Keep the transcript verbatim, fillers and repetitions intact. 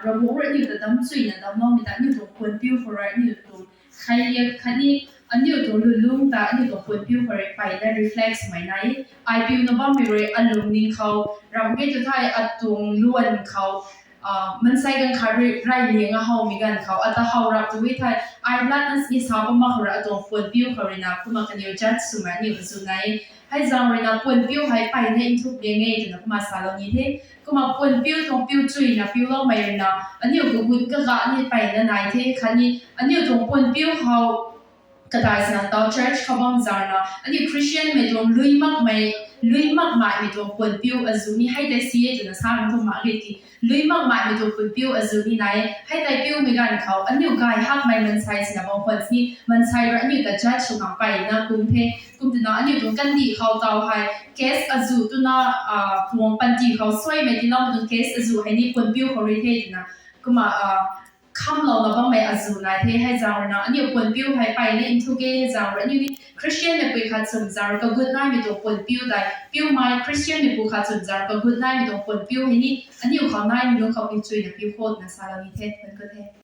Ravguangc rui aniu ta dam chuyna damcloumei ta aniu tuang puanpiu khou rui aniu tuang khailiak khatni aniu tuang lulung ta aniu tuang puanpiu khou rui mpeyna reflect swmei nai e. Ai piuna bammei rui alungning khou ramh e tu thei atuang luan khou mansei ganv khat rui rey liang a howmei ganv khou ata how rap tu e thei ai lat na ni sa bam mak khou rui atuang puanpiu khou ruina kumna kaniw judge swmei aniu azuh nai e. Hei zaeng ruina puanpiu hei mpeyna nthuk liang e twna kumna salou ni the. Kumna puanpiu tuang piu chuyna piuloumei ruina aniu kagut kaga ni mpeyna nai the khatni aniu tuang puanpiu khou kadai sina tau church khou bam zaeng ruina aniu Christianmei tuang lui makmei, lui makmaimei tuang puanpiu azuh ni hei tei si e twna sa mak tu mak ri ti. Lui makmaimei tuang puanpiu azuh ni nai e. Hei tei piumei ganv khou aniu gay hakmei mansei sina bam khwan sini mansei rui aniu ta judge sw khang mpeyna kum the. Kum twna aniu tuang kandih khou tau hei case azuh twna tuang panty khou suaimei tiiloumei tuang case azuh hei ni puanpiu khou rui the twna kumna khamlouna bammei azuh nai the. Hei zaeng ruina aniu puanpiu hei mpeyna nthuk e. Hei zaeng rui aniu ni Christianmei pui khat swm zaeng rui kagut naimei tuang puanpiu tei piumei, Christianmei pu khat swm zaeng rui kagut naimei tuang puanpiu hei ni aniu khou naimei lungc khou piu chuyna piu kho twna salou ni the. Thank you the.